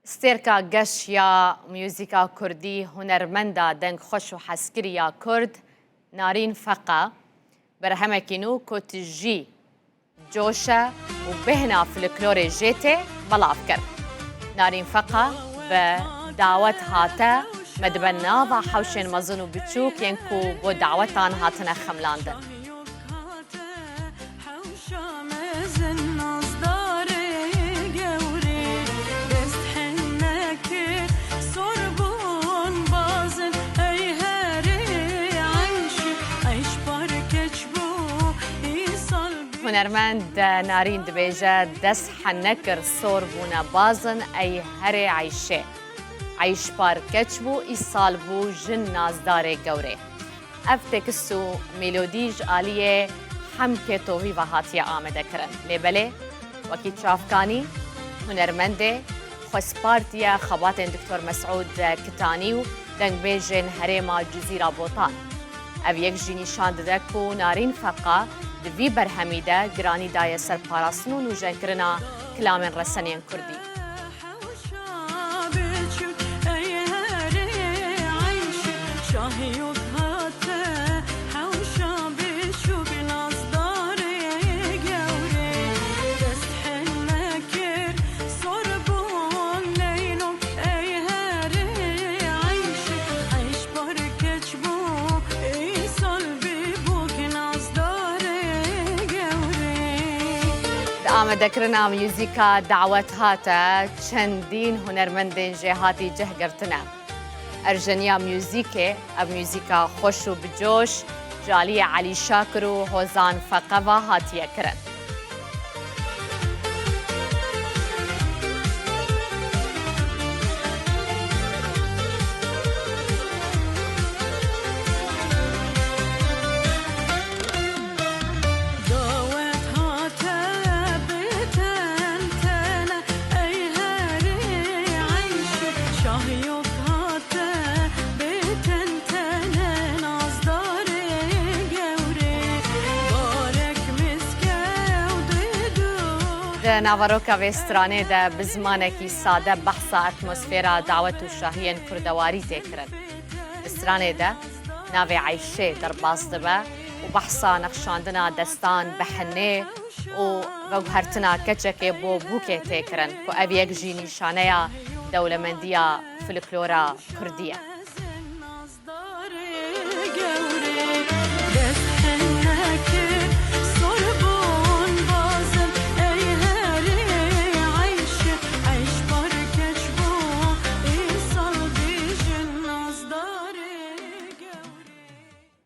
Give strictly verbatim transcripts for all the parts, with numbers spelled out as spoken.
Stêrka geş ya muzîka kurdî, hunermenda dengxweş û hezkirî ya kurd, Narîn Feqa, berhemekî nû ku tijî coşe û bêhna folklorê jê tê, belav kir. Narîn Feqa bi dawet hate, me dibe nava hewşên mezin û biçûk yên ku bo dawetan hatine xemlandin. Hewşa mezin nazdarê gewrê, dest henekir, sor bûn bazin, ey herê eyşî, eyş par keç bû, îsal bî. Hunermend Narîn dibêje, dest henekir, sor bûne bazin, ey herê eyşê. Eyş par keç bû, îsal bû jin nazdarê gewrê. Ev tekst û melodî ji aliyê Hemkê Tovî ve hatiye amadekirin. Lê belê, wekî çavkanî, hunermendê, xwespar tiye xebatên Doktor Mesûd Kitanî û dengbêjên herêma Cizîra Botan. Ev yek jî nîşan dide ku Narîn Feqa di vî berhemî de giranî daye ser parastin û nûjenkirina kilamên reseniyên kurdî. Hewşa biçûk, ey herê eyşê, şahiyok hate. Hewşa biçûk, nazdarê gewrê, dest henekir, sor bûn leylok, ey herê eyşê, eyş par keç bû, îsal bî bûk nazdarê gewrê. Di amadekirina muzîka dawet hate, çendîn hunermendên jêhatî cih girtine. Erjeniya muzîkê, ev muzîka xweş û bi coş, ji aliyê Elî Şakir û Hozan Feqe ve hatiye kirin. Dawet hate bi tentene, ey herê eyşê, şahiyok hate bi tentene, nazdarê gewrê, barek miskew didu. Di naveroka vê stranê de bi zimanekî sade behsa atmosfera dawet û şahiyên kurdewarî tê kirin. Di stranê de navê Eyşê derbas dibe û behsa nexşandina destan bi henê û veguhertina keçekê bo bûkê tê kirin, ku ev yek jî nîşaneya dewlemendiya folklora kurdî ye.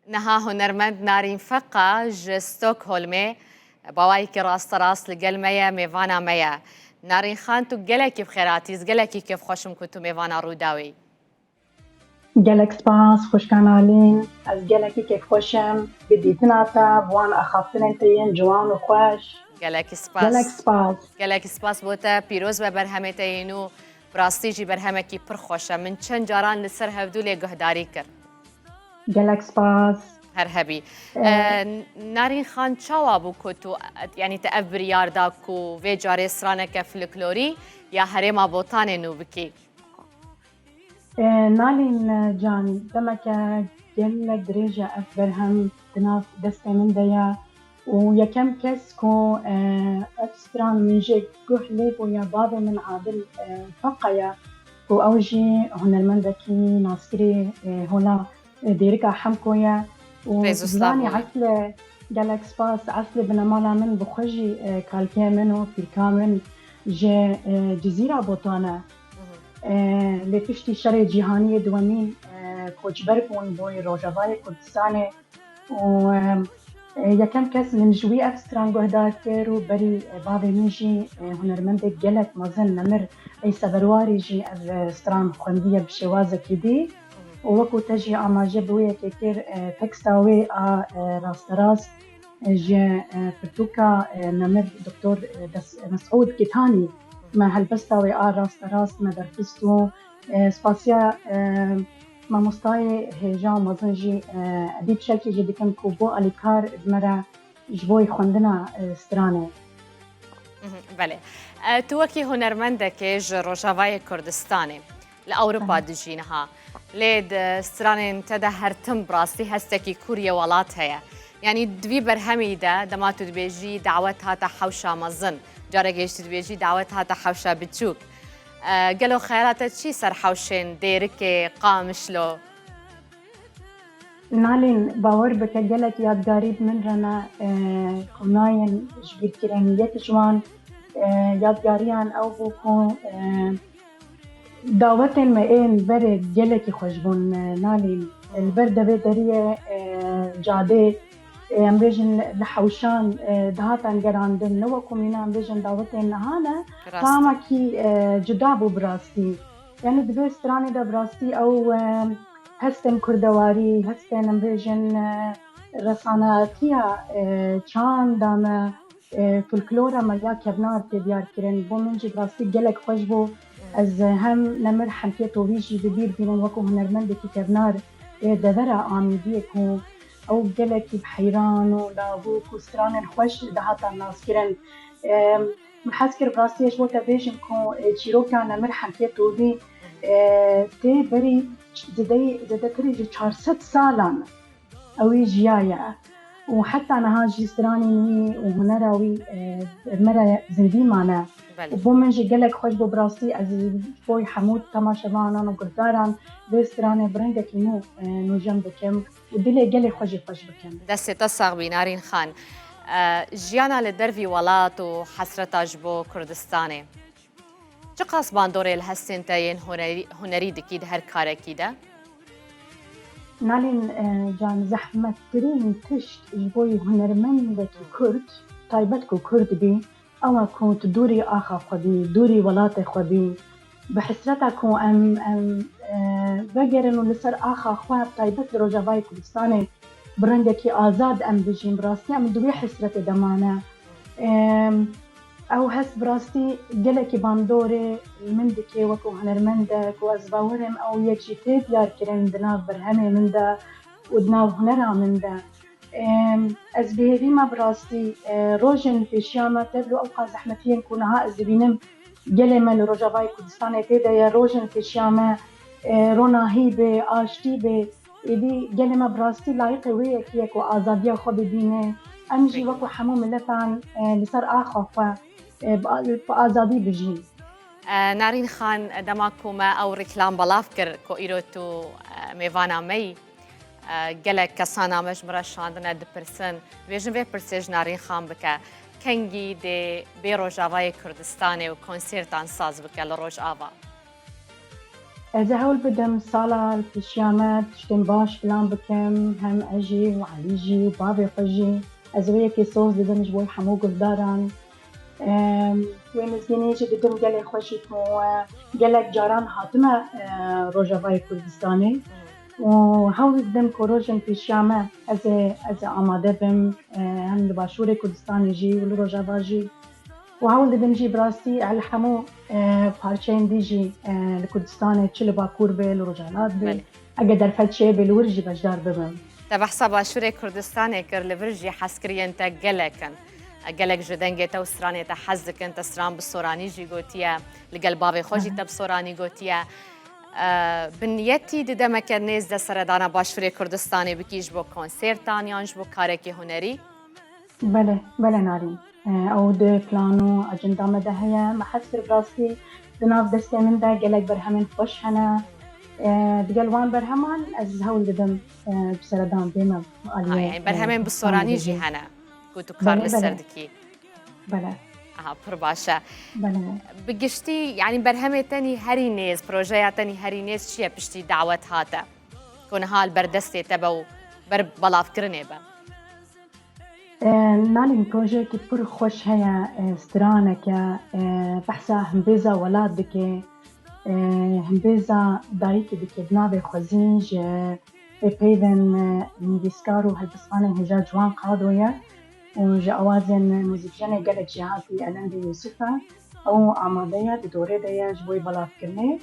Niha hunermend Narîn Feqa ji Stockholmê bi awayekî rasterast li gel me ye, mêvana me ye. Narîn Xan, tu gelekî bi xêr hatî, ez gelekî kêfxweş im ku tu mêvana Rûdawê yî. Gelek spas, xwişka Nalîn. Ez gelekî kêfxweş im bi dîtina te, bi wan axaftinên te yên ciwan û xweş. Gelekî spas. Gelek spas. Gelekî spas bo te. Pîroz be berhemê te yên nû. Bi rastî jî berhemekî pir xweş e. Min çend caran li ser hevdû lê guhdarî kir. Gelek spas. Her hebî. Ee, Ee, Narîn Xan, çawa bû ku tu, yanî te ev biryar da ku vê carê straneke folklorî ya herêma Botanê nû bikî? Ee, Nalîn can, demeke gelek dirêj e ev berhem di nav destê min de ye. Û yekem kes ku, e, ev stran min jê guh lê bûye, bavê min Adil, e, Feqa ye, ku ew jî hunermendekî naskirî, e, hola, e, Dêrika Hemko ye. Û Rêz û silav zimanê bo wî. Eslê, gelek spas, eslê binemala min bi xwe jî, e, kalkê min û pîrka min ji, e, Cizîra Botan e. Mhm. E, lê piştî şerê cîhanî yê duwemîn, e, koçber bûn bo yê Rojavayê Kurdistanê. Û, e, e, yekem kes min ji wî ev stran guhdar kir û berî, e, bavê min jî, e, hunermendek gelek mezin Nemir Eyse Berwarî jî ev, e, stran xwendiye bi şêwazekî dî. Û wekû te jî amaje bi wê yekê kir, e, teksta wê a, e, rasterast, e, ji, e, pirtûka, e, Nemir Doktor, e, Des-, Mesûd Kitanî me helbesta wê a rasterast me derxist û, e, spasiya, e, mamostayê hêja û mezin jî, e, Edîb Şelkî jî dikim ku bo alîkar bi me re ji bo xwendina, e, stranê. Mhm, belê. E, tu wekî hunermendekê ji Rojavayê Kurdistanê li Ewropa dijî niha. Lê di stranên te de her tim bi rastî hestekî kûr yê welat heye. Yanî di vî berhemî de dema tu dibêjî dawet hate hewşa mezin, carekê jî tu dibêjî dawet hate hewşa biçûk. E, gelo xeyala te çi ser hewşên Dêrikê, Qamişlo? Nalîn, bawer bike gelek yadgarî bi min re ne, e, ku nayên ji bîr kirin. Yek ji wan, e, yadgariyan ew bû ku, e, dawetên me ên berê gelekî xweş bûn, e, Nalîn. Li ber devê deriyê, e, cadê, e, em bêjin li hewşan, e, dihatan gerandin. Ne wekû mîna em bêjin dawetên niha ne. Tamekî, e, cuda bû bi rastî. Yani di vê stranê de bi rastî ew, e, hestên kurdewarî, hestên em bêjin, e, resanatiya, e, çanda me, e, folklora me ya kevnar tê diyar kirin. Bo min jî bi rastî gelek xweş bû. Ez hem Nemir Hemkê Tovî jî bi bîr bînim wekû hunermendekî kevnar, e, devera Amîdiyê ku ew gelekî bi heyran û lavûk û stranên xweş dihatan naskirin. E, Min hez kir bi rastî ez ji bo te bêjim ku, e, çîroka Nemir Hemkê Tovî, e, tê berî zêdeyî, zêdetirî ji çar sed salan ew ê jiyaye û heta niha jî stranên wî û hunera wî, e, me re zindî mane. Belê. Û bo min jî gelek xweş bû bi rastî ez ji bo hemû temaşevanan û guhdaran vê stranê bi rengekî nû, e, nûjen bikim. û dilê gelê xwe jî xweş bikin. Destê te sax bî, Narîn Xan. E, jiyana li dervî welat û hesreta ji bo Kurdistanê. Çiqas bandorê li hestên te yên hunerî, hunerî dikî di her karekî de? Nalîn, e, can, zehmettirîn tişt ji bo yî hunermendekî Kurd, taybet ku Kurd bî, Ew e ku tu dûrî axa xwe bî, dûrî welatê xwe bî, bi hesreta ku em, em, e, vegerin û li ser axa xwe, taybet li Rojavayê Kurdistanê bi rengekî azad em bijîn. Bi rastî em di wê hesretê de mane. Em, ew hest bi rastî gelekî bandorê li min dike wekû hunermendek û ez bawer im ew yek jî tê diyarkirin di nav berhemê min de û di nav hunera min de. Em, ez bi hêvî me bi rastî, e, rojên li pêşiya me tevlo ewqas zehmetiyên ku niha ez dibînim gelê me li Rojavayê Kurdistanê tê de ye, rojên li pêşiya me, e, ronahî be, aştî be, êdî gelê me bi rastî layiqê wê yekê ye ku azadiya xwe bibîne. Em jî wekû hemû miletan, e, li ser axa xwe, e, bi, bi azadî bijîn. E, Narîn Xan, dema ku me ew rîklam belav kir ku îro tu, e, mêvana me yî, E, gelek kesana me ji min re şandine dipirsin. Dibêjin vê pirsê ji Narîn Xan bike. Kengî dê bê Rojavayê Kurdistanê û konsertan saz bike li Rojava? Ez ê hewl bidim sala li pêşiya me tiştên baş plan bikim, hem ez jî û Elî jî û bavê xwe jî. Ez wê yekê soz didim ji bo hemû guhdaran. Em, wê mizgînî jî didim gelê xwe jî ku, e, gelek caran hatime, e, Rojavayê Kurdistanê û hewl didim ku rojên pêşiya me ez ê, ez ê amade bim, e, hem li Başûrê Kurdistanê jî û li Rojava jî û hewl didim jî bi rastî li hemû, e, parçeyên dî jî, e, li Kurdistanê çi li Bakur be, li Rojhilat be, Belê. Eger derfet çêbe li wir jî beşdar bibim. Te behsa Başûrê Kurdistanê kir, li vir jî hezkiriyên te gelek in. Gelek ji dengê te û stranê te hez dikin, te stran bi soranî jî gotiye, li gel bavê xwe jî te bi soranî gotiye. E, bi niyetî di demeke nêz de seredana Başûrê Kurdistanê bikî ji bo konsertan yan ji bo karekî hunerî? Belê, belê Narîn. E, ew di plan û ecenda me de heye. Me hez kir bi rastî di nav destê min de gelek berhemên xweş hene. E, digel wan berheman ez hewl didim, e, bi seredan bême aliyê, Ay, ay, berhemên e, bi soranî jî hene ku tu kar Belê, li ser belê. dikî. Belê. Aha, pir baş e. Belê. Bi giştî, yanî berhemê te nî herî nêz, projeya te nî herî nêz çi ye piştî dawet hate? Ku niha li ber destê te be û ber belavkirinê be. E, Nalîn, projeyekî pir xweş heye, e, straneke, e, behsa himbêza welat dike, e, himbêza dayikê dike, bi navê Xwezîn ji peyvên, e, nivîskar û helbestvanên hêja Ciwan Qado ye û ji awazên muzîkjenê gelek jêhatî Elendî Yûsif e. Ew amade ye, di dorê de ye ji bo belavkirinê.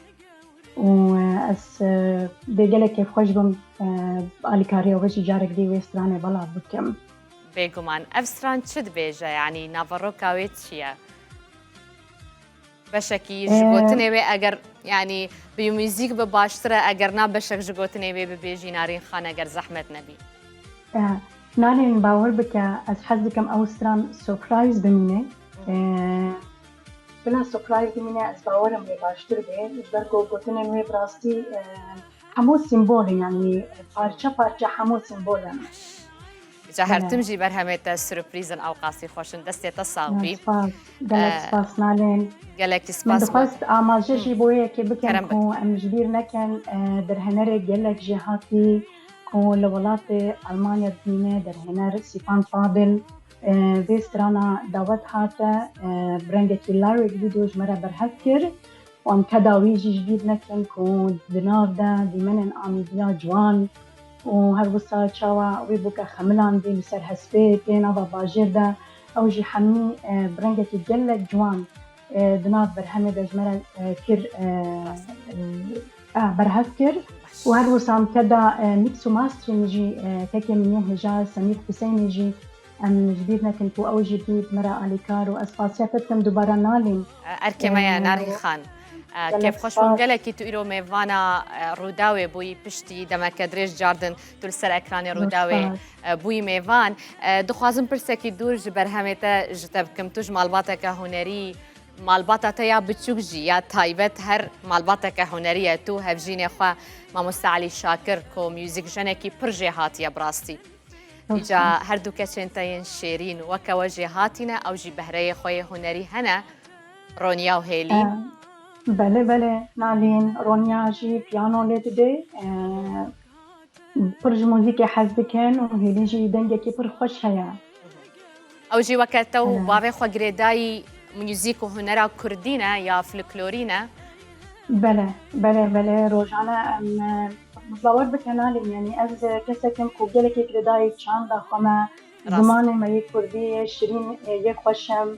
û, e, ez, e, dê gelek kêfxweş bim, e, alîkariya we jî carek dî wê stranê belav bikim. Bêguman. Ev stran çi dibêje? Yanî naveroka wê çi ye? Beşekî ji Ee, gotinê wê eger, yanî bi muzîk bi baştir e, eger na beşek ji gotinê wê bibêjî Narîn Xan, eger zehmet nebî. Ee, Nalên, bawer bike, ez hez dikim ew stran surprise bimîne. Ee, bila surprise bimîne, ez bawerim wê baştir be. Ji ber ku gotinên wê bi rastî, e, hemû sîmbol in, yanî parçe parçe hemû sîmbol in. Ca her Bele. tim jî berhemê te surprîz in, ewqasî xweş in. Destê te sax bî. Spas. Gelek Ee, spas Nalên. Gelekî Min spas. dixwest amaje jî bo yekê bikim Kerem ku bike. em ji bîr nekin, e, derhênerê gelek jêhatî ku li welatê Almanya dimîne, derhêner Sîpan Fadil, e, vê strana dawet hate, e, bi rengekî lyric video ji me re berhev kir. Wan keda wî jî ji bîr nekin ku di nav de dîmenên Amîdiya ciwan û her wisa çawa wî bûke xemilandî li ser hespê tê nava bajêr de, ew jî hemî, e, bi rengekî gelek ciwan, e, di nav berhemê de ji me re, e, kir, e, e, e, berhev kir. Û her wisa em keda, e, mix û mastering jî, e, kekê min yê hêja Semîr Huseynê jî em ji bîr nekin ku ew jî bû me re alîkar û ez spasiya te dikim dubare Nalîn. Erkê me ye, Ee, Narîn Xan. Ee, gelek Kêfxweş bûm spas. Gelekî tu îro mêvana, e, Rûdawê bûyî, piştî demeke dirêj cardin tu li ser ekranê Zor Rûdawê, spas. e, bûyî mêvan. E, dixwazim pirsekî dûr ji berhemê te ji te bikim. Tu ji malbateke hunerî, malbata te ya biçûk jî ya taybet her malbateke hunerî ye. Tu hevjînê xwe Mamoste Elî Şakir ku muzîkjenekî pir jêhatî ye bi rastî. Îca her du keçên te yên şêrîn weke we jêhatî ne, ew jî behreyê xwe yê hunerî hene, Roniya û Hêlî. Ee, Belê, belê, Nalîn, Roniya jî piyano lê dide. Ee, pir ji muzîkê hez dikin û Hêlî jî dengekî pir xweş heye. Ew jî weke te û Ee, bavê xwe girêdayî muzîk û hunera kurdî ne ya folklorî ne? Bele, bele, bele, rojane em, e, bawer bike Nalîn, yanî ez, e, kesek im ku gelekî girêdayî çanda xwe me, Rast. Zimanê me yê kurdî yê şirîn, e, yê xweş im.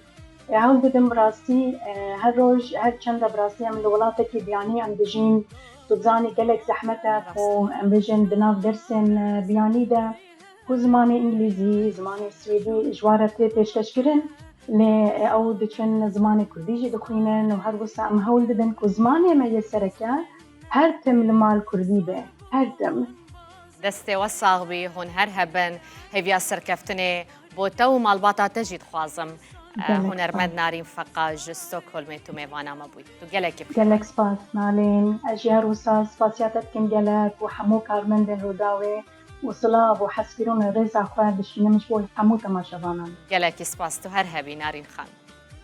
E, hewl didim bi rastî, e, her roj, her çend e bi rastî em li welatekî biyanî em dijîn. Tu dizanî gelek zehmet e Rast. ku em bêjin di nav dersên, e, biyanî de ku zimanê îngilîzî, zimanê swêdî ji wan re tê pêşkeşkirin. Lê ew diçin zimanê kurdî jî dixwînin û her wisa em hewl didin ku zimanê me yê sereke her tim li mal kurdî be. Her tim. Destê we sax bî, hûn her hebin. Hêviya serkeftinê bo te û malbata te jî dixwazim. Gelek Hunermend spas. Narîn Feqa ji Stockholmê tu mêvana me bûyî. Tu gelekî bi xêr. Gelek spas Nalîn. Ez jî her wisa spasiya te dikim gelek û hemû karmendên Rûdawê û silav û hezkirin û rêza xwe dişînim ji bo hemû temaşevanan. Gelekî spas, tu her hebî Narîn Xan.